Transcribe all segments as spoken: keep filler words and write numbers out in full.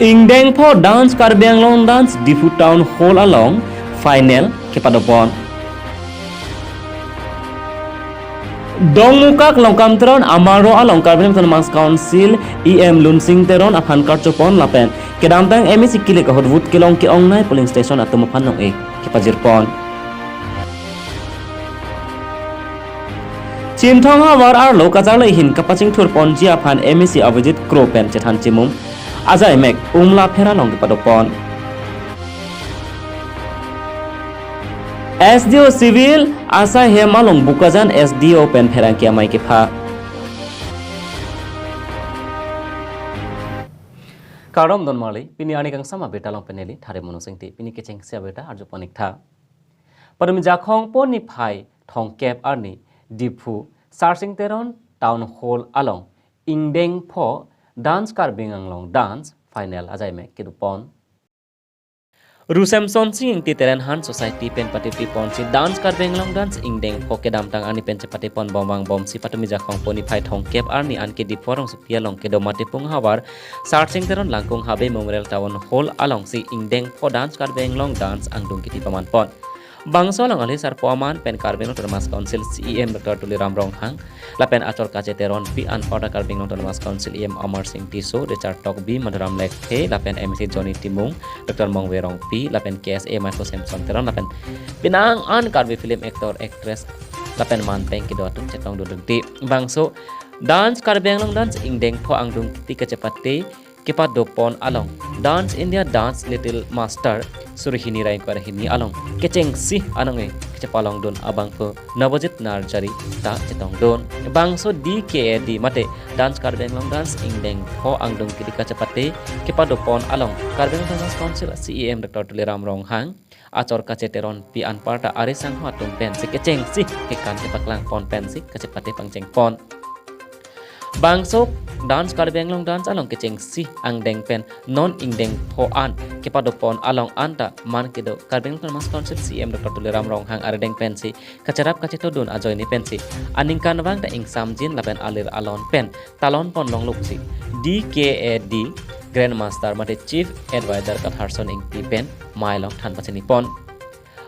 Ingdeng pho Dance Karbi Anglong Dance Diphu Town Hall along final kepadopon. Dongmukak Longkam Teron Amaro along Karbi Anglong Autonomous Council E M Lunsing Teron aphan karchopon lapen kedamtang M A C kilik ahut vote kelong ke-ongnei polling station atum aphan nong-e kepajirpon. Chinthong havar arlo kacharli ahin kapachingthurponji aphan M A C Abhijit Kro pen chethan chimum ajaimek Umla Phera along kepadopon. S D O Civil asai hem along Bokajan S D O pen pherangke amei kepha. Kardom donmarli, pini arni kangsam abirta along pen neli Thare Mono Singti, pini kechengsi abirta arjupon-ik tha. Patumi Jakhong po niphai thomkep arni Diphu Sarsing Teron Town Hall along ingdeng pho Dance Karbi Anglong Dance final ajaimek kedopon. Ru Semson Sing Ingti Terenhan Society pen patepiponsi Dance Karbi Anglong Dance ingdeng pho kedamtang arni pen chepateponbom vangbomsi patumi Jakhong po niphai thomkep arni anke Diphu rongsopi along kedo Matipung havar Sarsing Teron Langkung Habe Memorial Town Hall alongsi ingdeng pho Dance Karbi Anglong Dance angdung kiti pamanpon. Bangso along alhi sarpo aman pen Karbi Anglong Autonomous Council C E M Doctor Tuliram Ronghang lapen achor kache Teronpi anparta Karbi Anglong Autonomous Council E M Amar Sing Tisso, Richard Tokbi, Madhuram Lekthe lapen M A C Johnny Timung, Doctor Mongve Rongpi lapen K S A Michael Samson Teron lapen penang an Karbi film actor, actress lapen manpeng kedo atum chetongdun dungti. Bangso Dance Karbi Anglong Dance ingdeng pho angdung kiti kachepate kepadopon along Dance India Dance Little Master suri hini ra ingkoi ra hini along kechengsi anong-e kachepalongdun abangphu Navajit Narjari ta chetongdun. Bangso D K A D mate Dance Karbi Anglong Dance ingdeng pho angdung kiti kachepate kepadopon along Karbi Anglong Autonomous Council C E M Doctor Tuliram Ronghang, achor kache Teronpi anparta ari sangho atum pensi kechengsi kekan kepaklangpon pensi kachepate pangchengpon. Bangso Dance Karbi Anglong Dance along kechengsi angdeng pen non ingdeng pho an kepadopon along anta man kedo Karbi Anglong Autonomous Council C E M Doctor Tuliram Ronghang arideng pensi kacherap kachetodun ajoine pensi aningkanvang ta ingsamjin lapen alir alon pen talonpon longloksi D K A D Grand Master mate Chief Advisor Katharson Ingti pen mei along than pachinipon.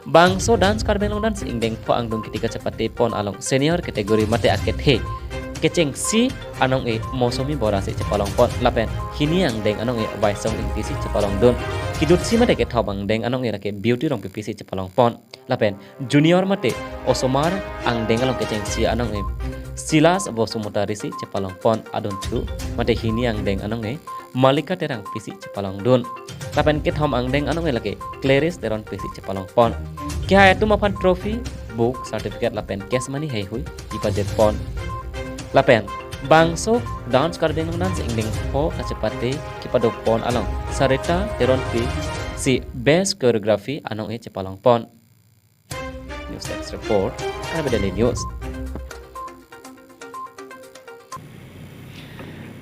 Bangso Dance Karbi Anglong Dance ingdeng pho angdung kiti kachepatepon along senior category mate akethe kechengsi anong-e Mosumi Bora si chepalongpon lapen hini angdeng anong-e Baisong Ingti si chepalongdun. Kejutsi mate kethom angdeng anong-e lake Beauty Rongpipi si chepalongpon. Lapen junior mate osomar angdeng along kechengsi anong-e Silas Bosumotari si chepalongpon, adun thu mate hini angdeng anong-e Malika Terangpi si chepalongdun. Lapen kethom angdeng anong-e lake Clarice Teronpi si chepalongpon. Kehai atum aphan trophy, book, certificate lapen cash money heihui kepajirpon. Lapen bangso Dance Karbi Anglong Dance ingdeng pho kachepate kepadopon along Sarita Teronpi si best choreography anong-e chepalongpon. News Desk Report, Karbi Daily News.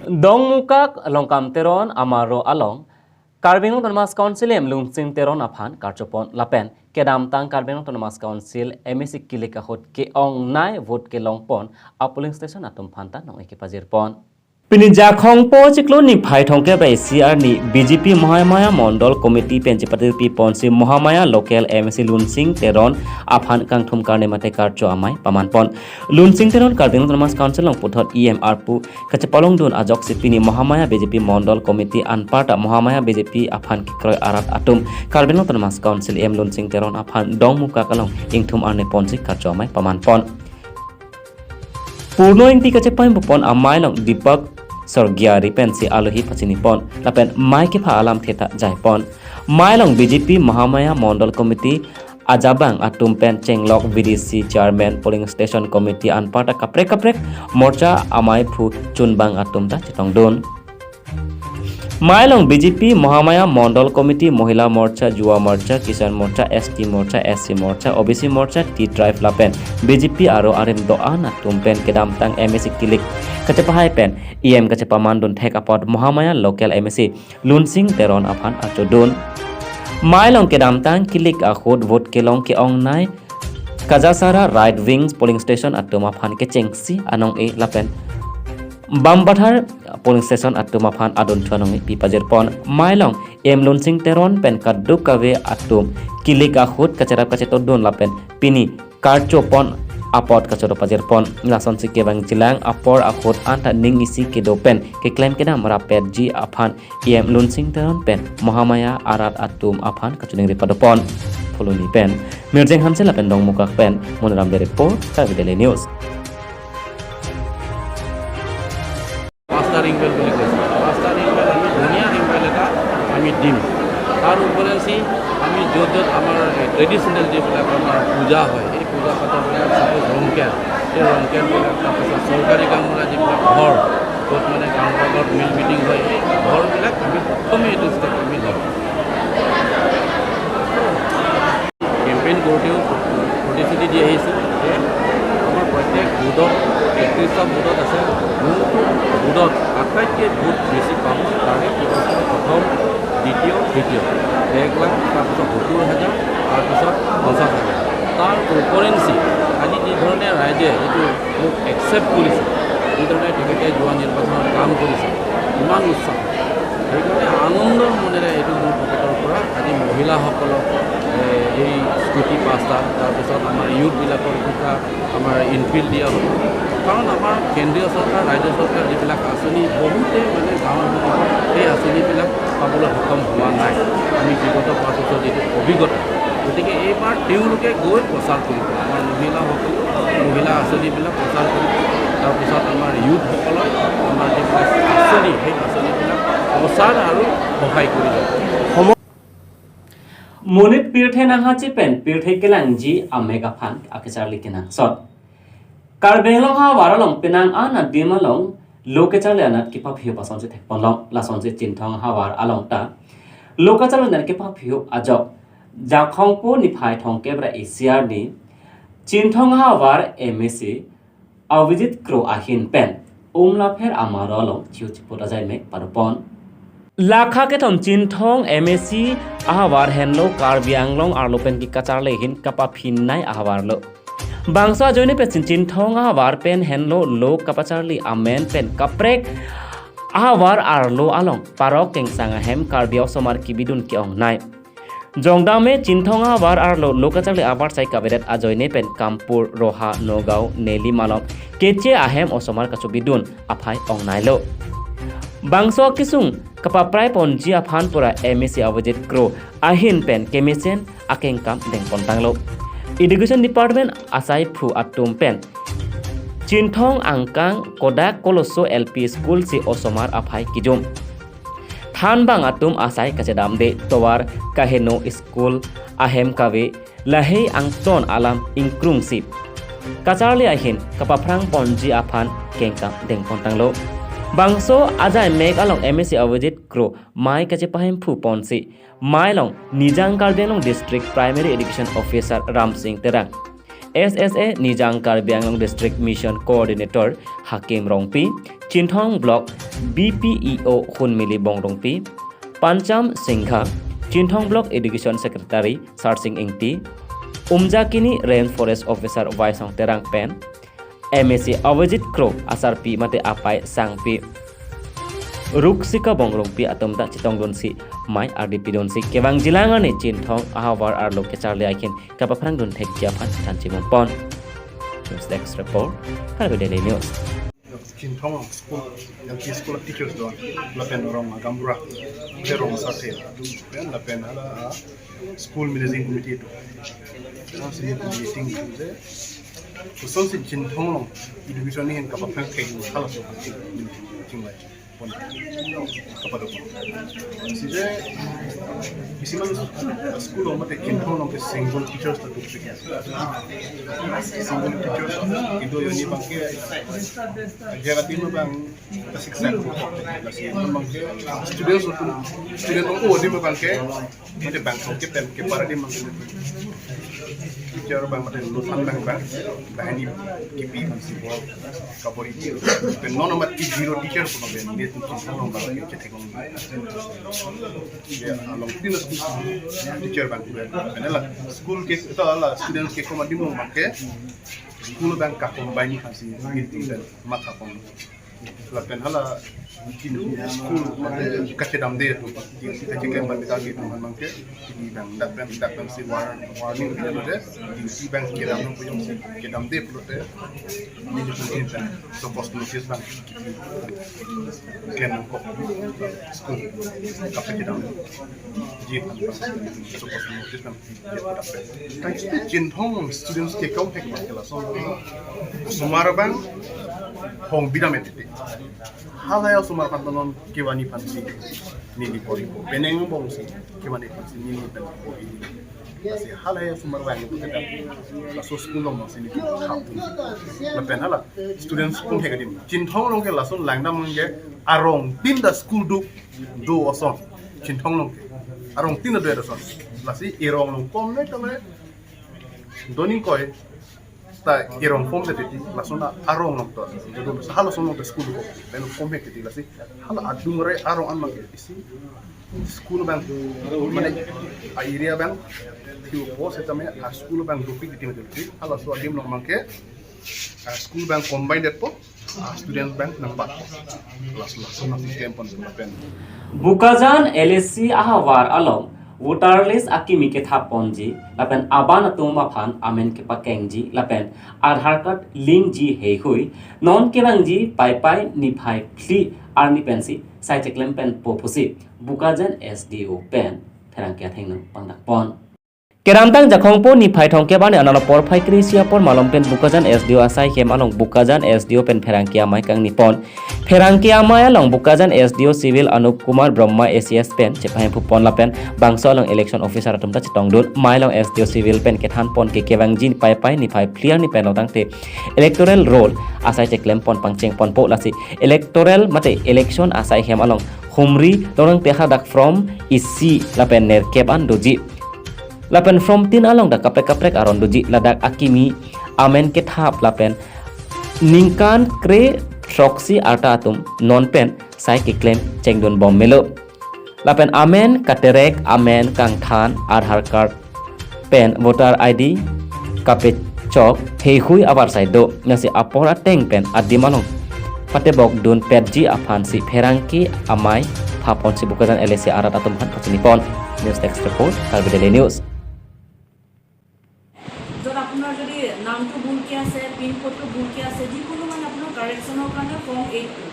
Dongmukak Longkam Teron Amaro along Karbi Anglong Autonomous Council E M Lunsing Teron aphan karchopon lapen kedamtang Karbi Anglong Autonomous Council M A C kilik ahut ke-ongnei vote kelongpon a polling station atum aphanta nong-e kepajirpon. Pini Jakhong po chiklo niphai thomkep ra isi arni B J P Mahamaya Mondol Committee pen chepathupiponsi Mahamaya Local M A C Lunsing Teron aphan kangthum karne mate karcho amei pamanpon. Lunsing Teron Karbi Anglong Autonomous Council along puthot E M arpu kachepalongdun ajoksi pini Mahamaya B J P Mondol Committee anparta Mahamaya B J P aphan kekroi arat atum Karbi Anglong Autonomous Council E M Lunsing Teron aphan Dongmukak along ingthum arne ponsi karcho amei pamanpon. Purno Ingti kachepampon amei along Deepak Sorgiari pensi alohi pachinipon lapen mei kepha alamthe ta jaipon. Mei along B J P Mahamaya Mondol Committee ajabang atum pen chenglok V D C Chairman, Polling Station Committee anparta kaprek kaprek morcha ameiphu chunbang atum ta chetongdun. Mei along B J P Mahamaya Mondol Committee, Mohila Morcha, Yuva Morcha, Kisan Morcha, S T Morcha, S C Morcha, O B C Morcha, Tea Tribe lapen B J P aro arim do-an atum pen kedamtang M A C kilik kachepahai pen E M kachepamandun thek apot Mahamaya Local M A C Lunsing Teron aphan archodun. Mei along kedamtang kilik ahut vote kelong ke-ongnei Kajasara Right Wing Polling Station atum aphan kechengsi anong-e lapen Bampathar polling station atum aphan adun thuanong pi pajirpon. Mailong M Lunsing Teron pen kadokave atum kilik ahut kacherap kachetodun lapen pini karchopon apot kachoro pajirpon. Lasonsi kevangjilang apor ahut anta ning isi kedo pen keklem kedam rapetji aphan E M Lunsing Teron pen Mahamaya arat atum aphan kachiningri padopon. Phuloni pen Mirjeng Hanse lapen Dongmukak pen Monoram Bey report, Karbi Daily News. পাঁচটা ring bell বুলি কৈছে। পাঁচটা ring bell আমি ধুনীয়া ring bell এটা আমি দিম। তাৰ উপৰেঞ্চি আমি য'ত য'ত আমাৰ এই ট্ৰেডিশ্যনেল যিবিলাক আমাৰ পূজা হয়, এই পূজা পাতলবিলাক, ছাপ'জ ৰংকেৰ, এই ৰংকেৰবিলাক, তাৰপিছত চৰকাৰী কাম কৰা যিবিলাক ঘৰ, য'ত মানে গাঁওবিলাকত মিল মিটিং হয়, এই ঘৰবিলাক আমি প্ৰথমে এইটো ষ্টেপ আমি ল'ম। কেম্পেইন কৰোঁতেও প্ৰতিশ্ৰুতি দি আহিছোঁ যে আমাৰ প্ৰত্যেক বুথত, একত্ৰিশটা বুথত আছে, যোনটো বুথত আটাইতকৈ ভোট বেছি পাম, তাৰে পুৰস্কাৰ প্ৰথম, দ্বিতীয়, তৃতীয়, এক লাখ, তাৰপিছত সত্তৰ হাজাৰ, তাৰপিছত পঞ্চাছ হাজাৰ। তাৰ উপৰেঞ্চি আজি যি ধৰণে ৰাইজে এইটো মোক একচেপ্ট কৰিছে, যি ধৰণে তেখেতে যোৱা নিৰ্বাচনত কাম কৰিছে, ইমান উৎসাহ, সেইকাৰণে আনন্দৰ মনেৰে এইটো মোৰ পকেটৰ পৰা আজি মহিলাসকলক, এ, এই স্কুটি পাঁচটা, তাৰপিছত আমাৰ ইউথবিলাকক দুটা আমাৰ ইনফিল্ড দিয়া হ'ব। কাৰণ আমাৰ কেন্দ্ৰীয় চৰকাৰ, ৰাজ্য চৰকাৰ যিবিলাক আঁচনি বহুতে মানে গাঁৱৰ মানুহক সেই আঁচনিবিলাক পাবলৈ সক্ষম হোৱা নাই। আমি বিগত পাঁচ বছৰ যিটো অভিজ্ঞতা, গতিকে এইবাৰ তেওঁলোকে গৈ প্ৰচাৰ কৰিব, আমাৰ মহিলাসকলে মহিলা আঁচনিবিলাক প্ৰচাৰ কৰিব, তাৰপিছত আমাৰ ইউথসকলক আমাৰ যিবিলাক আঁচনি, সেই আঁচনিবিলাক প্ৰচাৰ আৰু সহায় কৰিব। Monit pirthe nanghachi pen pirthe kelangji amek aphan akecharli kenangsot. Karbi Anglong ahavar along penang an adim along lo kecharli anat kepaphiu asonsi thekponlong. Lasonsi Chinthong ahavar along ta lo kacharli anat kepaphiu ajok Jakhong pu niphai thomkep ra isi arni Chinthong ahavar M A C Avijit Kro ahin pen Umlapher amaro along chiu chiput ajai mek padopon. Lakha kethom Chinthong M A C ahavar henlo Karbi Anglong arlo pen kekacharli ahin kapaphinnei ahavar lo. Bangso ajoine pen Chinthong ahavar pen henlo lo kapacharli amen pen kaprek ahavar arlo along parok kengsang ahem Karbi osomar kebidun ke-ongnei. Jongdame Chinthong ahavar arlo lo kacharli abar sai kavedet ajoine pen Kampur, Roha, Nagaon, Nilip along keche ahem osomar kachobidun aphai ongneilo. Bangso kesung kapaprai ponji aphan pura M A C Avijit Kro ahin pen kemesen akengkam dengpontanglo. Education Department asaiphu atum pen Chinthong angkang kodak Koloso L P School si osomar aphai kijum. Thanbang atum asai kachedamde tovar kaheno school ahem kave lahei angton alam ingkrungsi kacharli ahin kapaphrang ponji aphan kengkam dengpontanglo. Bangso ajai mek along M A C Avijit Kro mei kachepahemphu ponsi mei along Nijang Karbi Anglong District Primary Education Officer Ramsing Terang, S S A Nijang Karbi Anglong District Mission Coordinator Hakim Rongpi, Chinthong Block B P E O Hunmili Bongrungpi, Pancham Singha, Chinthong Block Education Secretary Sarsing Ingti, Umjakini Rainforest Officer Waisong Terang pen M A C Avijit Kro asarpi mate apai sangpi Ruksika Bongrungpi atum ta chetongdunsi mei ardipidunsi kevangjilang arni Chinthong ahavar arlo kacharli ahin kapaphrangdun thekji aphan thanchimumpon. News Desk Report, Karbi Daily News. Chinthong school, L P school teachers do, lapen rong gaonbura, lapen rong asathe, lapen hala school managing committee do. Lapen si meeting je, kosonsi Chinthong along education ahin kapaphrang thek hala so meeting, meeting lai. Pon, kapadok. Si je, isi man school along mate Chinthong along ke single teachers ta duk. Single teachers, ido yoni abangke, jaga tim abang, ta siksa ko, lasi abangke, students atum, student atum adim abangke, mate bangso ke pen ke para adim abangke. Teacher abang mate lothan abang abang, banghini kipi abang si bol, kabor-i. Pen non amat ki zero teacher ko abang, dia tu Chinthong along abang, ke thekong. Ya, along tin school teacher abang, pen la school ke, ta la students ke komat adim abangke, school abang ka combine aphansi, meeting dan matha pon. Lapen hala school mate kachedamde atum, D C kacheklem pen dak atum abang ke, D C abang dak pen, dak pen si war-, warning pilo de, D C abang kedam nangpo jongsi kedamde pulote, nelitum pen show cause notice abang klem nangkok, school kapachedam ji aphan show cause notice abang. Tangte Chinthong students ke kong hek ma ke lason osomar abang hong bidam ete. Halahai osomar aphan non kevangji aphansi neli pori po. Penang bongsi kevangji aphansi neli pen pori. Lasi halahai osomar abang itu kita. Laso school along si neli hap. Lapen hala students kong hek adim. Chinthong along ke lason langdam ke arongtin ta school do, do ason. Chinthong along ke arongtin ta do ason. Lasi erong along kom ne kame doning koi ta erong form de titi, lason ta arong along to. Jadi halason along ta school ko. Pen form he titi lasi hala adung re arong an mang ke isi school abang, mane a area abang, thiu po setame a school abang dopik titi mati. Halaso adim along abang ke a school abang combine det po, a student abang nangbat po. Laso, laso nang system pon pen. Bokajan L A C ahavar along voter list akimi kethap ponji lapen aban atum aphan amen kepakengji lapen Aadhaar card link ji heihui non kevangji Paipai niphai phli arni pensi sai cheklem pen po pusi Bokajan S D O pen pherangke athengno pangdak pon. Kedamtang Jakhong po niphai thomkep arni analo porphai kre-isi apor malom pen Bokajan S D O asai hem along Bokajan S D O pen pherangke amei kangni pon. Pherangke amei along Bokajan S D O Civil Anup Kumar Brahma A C S pen chepahem pu pon lapen bangso along election officer atum ta chetongdun. Mei along S D O Civil pen kethan pon ke kevangji Paipai niphai phli arni pen lo tangte electoral roll asai cheklem pon pangcheng pon po lasi electoral mate election asai hem along humri lo tangte hadak form isi lapen nerkep an doji. Lapen form tin along dak kaprek kaprek aron doji, ladak akimi amen kethap lapen ningkan kre throksi arta atum non pen sai keklem chengdun bom melo. Lapen amen katerek, amen kangthan, Aadhaar card pen voter I D kapechok heihui avarsai do. Lasi apor ateng pen adim along patebok dun petji aphansi pherangke amei pha ponsi Bokajan L A C arat atum aphan pachini pon. News Desk Report, Karbi Daily News. য'ত আপোনাৰ যদি নামটো ভুলকৈ আছে, পিন কোডটো ভুলকৈ আছে, যিকোনো মানে আপোনাৰ কাৰেকশ্যনৰ কাৰণে ফৰ্ম এইটটো,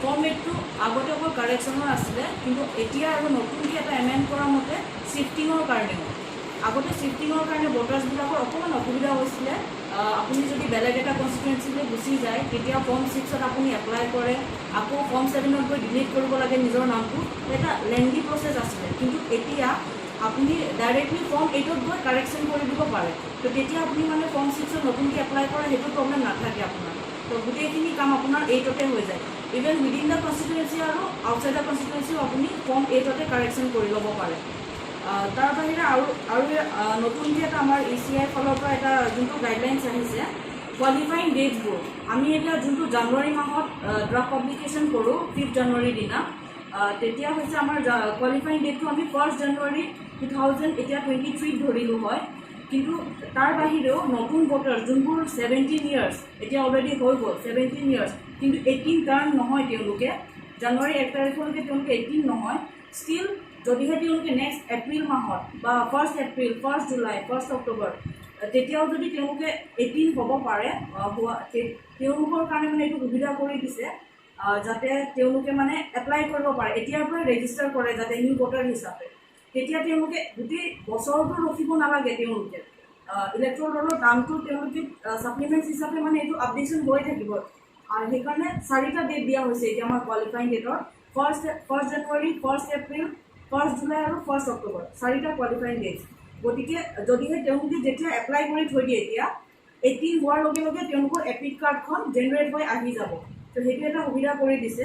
ফৰ্ম এইটটো আগতে অকল কাৰেকশ্যনৰ আছিলে, কিন্তু এতিয়া আৰু নতুনকৈ এটা এমেণ্ড কৰা মতে শ্বিফ্টিঙৰ কাৰণেও। আগতে শ্বিফ্টিঙৰ কাৰণে ভোটাৰ্ছবিলাকৰ অকণমান অসুবিধা হৈছিলে। আহ, আপুনি যদি বেলেগ এটা কনষ্টিটুৱেঞ্চিলৈ গুচি যায়, তেতিয়া ফৰ্ম ছিক্সত আপুনি এপ্লাই কৰে, আকৌ ফৰ্ম ছেভেনত গৈ ডিলিট কৰিব লাগে নিজৰ নামটো, এটা লেংডি প্ৰচেছ আছিলে। কিন্তু এতিয়া আপুনি ডাইৰেক্টলি ফৰ্ম এইটত গৈ কাৰেকশ্যন কৰি দিব পাৰে। তো তেতিয়া আপুনি মানে ফৰ্ম ছিক্সত নতুনকৈ এপ্লাই কৰা সেইটো প্ৰব্লেম নাথাকে আপোনাৰ। তো গোটেইখিনি কাম আপোনাৰ এইটতে হৈ যায়। ইভেন উইডিন দ্য কনষ্টিটুৱেঞ্চি আৰু আউটছাইড দ্য কনষ্টিটুৱেঞ্চিও আপুনি ফৰ্ম এইটতে কাৰেকশ্যন কৰি ল'ব পাৰে। আহ, তাৰ বাহিৰে আৰু, আৰু, আহ, নতুনকৈ এটা আমাৰ ই চি আইৰ ফালৰ পৰা এটা যোনটো গাইডলাইনছ আহিছে, কোৱালিফাইং ডেটছবোৰ, আমি এতিয়া যোনটো জানুৱাৰী মাহত, আহ, ড্ৰাফ্ট পাব্লিকেশ্যন কৰোঁ ফিফ্থ জানুৱাৰীৰ দিনা, আহ, তেতিয়া হৈছে আমাৰ জা-, কোৱালিফাইং ডেটটো আমি ফাৰ্ষ্ট জানুৱাৰী টু থাউজেণ্ড, এতিয়া টুৱেণ্টি থ্ৰীত ধৰিলোঁ হয়। কিন্তু তাৰ বাহিৰেও নতুন ভোটাৰ যোনবোৰ ছেভেণ্টিন ইয়াৰ্ছ, এতিয়া অলৰেডি হৈ গ'ল ছেভেণ্টিন ইয়াৰ্ছ, কিন্তু এইটিন টাৰ্ণ নহয় তেওঁলোকে, জানুৱাৰী এক তাৰিখলৈকে তেওঁলোকে এইটিন নহয়, ষ্টিল যদিহে তেওঁলোকে নেক্সট এপ্ৰিল মাহত বা ফাৰ্ষ্ট এপ্ৰিল, ফাৰ্ষ্ট জুলাই, ফাৰ্ষ্ট অক্টোবৰ, তেতিয়াও যদি তেওঁলোকে এইটিন হ'ব পাৰে, আহ, হোৱা, তে-, তেওঁলোকৰ কাৰণে মানে এইটো সুবিধা কৰি দিছে, আহ, যাতে তেওঁলোকে মানে এপ্লাই কৰিব পাৰে, এতিয়াৰ পৰাই ৰেজিষ্টাৰ কৰে যাতে নিউ ভোটাৰ হিচাপে। তেতিয়া তেওঁলোকে গোটেই বছৰটো ৰখিব নালাগে তেওঁলোকে। আহ, ইলেক্ট'ৰেল ৰ'লৰ দামটো তেওঁলোকে, আহ, ছাপ্লিমেণ্টছ হিচাপে মানে এইটো আপডেশ্যন হৈ থাকিব। আৰু সেইকাৰণে চাৰিটা ডেট দিয়া হৈছে এতিয়া আমাৰ কোৱালিফাইং ডেটৰ, ফাৰ্ষ্ট, ফাৰ্ষ্ট জানুৱাৰী, ফাৰ্ষ্ট এপ্ৰিল, ফাৰ্ষ্ট জুলাই আৰু ফাৰ্ষ্ট অক্টোবৰ, চাৰিটা কোৱালিফাইং ডেট। গতিকে যদিহে তেওঁলোকে যেতিয়া এপ্লাই কৰি থৈ দিয়ে এতিয়া, এইটিন হোৱাৰ লগে লগে তেওঁলোকৰ এপিক কাৰ্ডখন জেনেৰেট হৈ আহি যাব। তো সেইটো এটা সুবিধা কৰি দিছে।